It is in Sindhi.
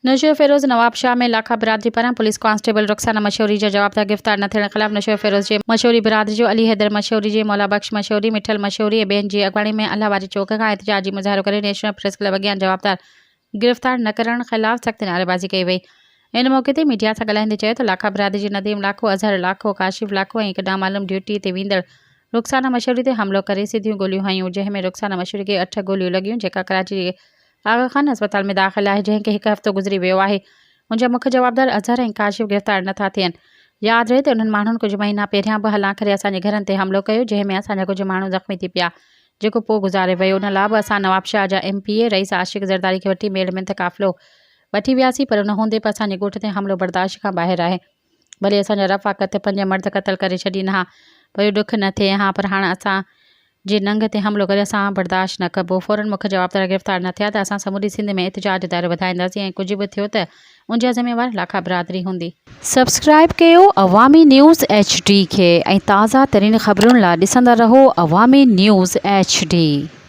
نوشهروفيروز، نوابشاهه ۾ لاکا برادري پاران پوليس ڪانسٽيبل رخسانه مشوري جا جوابدار گرفتار نه ٿيڻ خلاف نوشهروفيروز جي مشوري برادري جو علي حيدر مشوري جي مولا بخش مشوري، مٺل مشوري ۽ ٻين جي اڳواڻي ۾ الله واري چوڪ کان احتجاجي مظاهرو ڪري نيشنل پريس ڪلب اڳيان جوابدار گرفتار نه ڪرڻ خلاف سخت نعريبازي ڪئي وئي. ان موقعي تي ميڊيا سان ڳالهائيندي چيو ته لاکا برادري جي نديم لاکو، اظهر لاکو، ڪاشف لاکو ۽ هڪ نامعلوم ڊيوٽي تي ويندڙ رخسانه مشوري تي حملو ڪري سڌيون گوليون هنيون جنهن ۾ رخسانه مشوري کي اٺ گوليون لڳيون جيڪا ڪراچي جي آغا خان اسپتال ۾ داخل آهي جنهن کي هڪ هفتو گذري ويو آهي ان جا مک جوابدار اظهر ۽ ڪاشف گرفتار نٿا ٿين. ياد رهي ته انهن ماڻهن ڪجهه مهينا پهريان به هلان ڪري اسان جي گهرن تي حملو ڪيو جنهن ۾ اسان جا ڪجهه ماڻهو زخمي ٿي پيا جيڪو پوء گذاري ويو ان لا به اسان نوابشاهه جا ايم پي اي رئيس عاشق زرداري کي وٺي ميڙ منٿ قافلو وٺي وياسين پر ان هوندي به اسان جي ڳوٺ تي حملو برداشت کان ٻاهر آهي ڀلي اسان جا رفاقت پنج مرد قتل ڪري ڇڏين ها پر اهو ڏک نه ٿئي ها پر هاڻ اسان جي ننگ تي حملو ڪري اسان برداشت نه ڪبو، فورن مک جوابدار گرفتار نه ٿيا ته اسان سموري سنڌ ۾ احتجاج جو دائرو وڌائينداسين ۽ ڪجهه به ٿيو ته ان جا ذميوار لاکا برادري هوندي. سبسڪرائيب ڪيو عوامي نيوز ايڇ ڊي کي ۽ تازه ترين خبرن لا ڏسندا رهو عوامي نيوز ايڇ ڊي.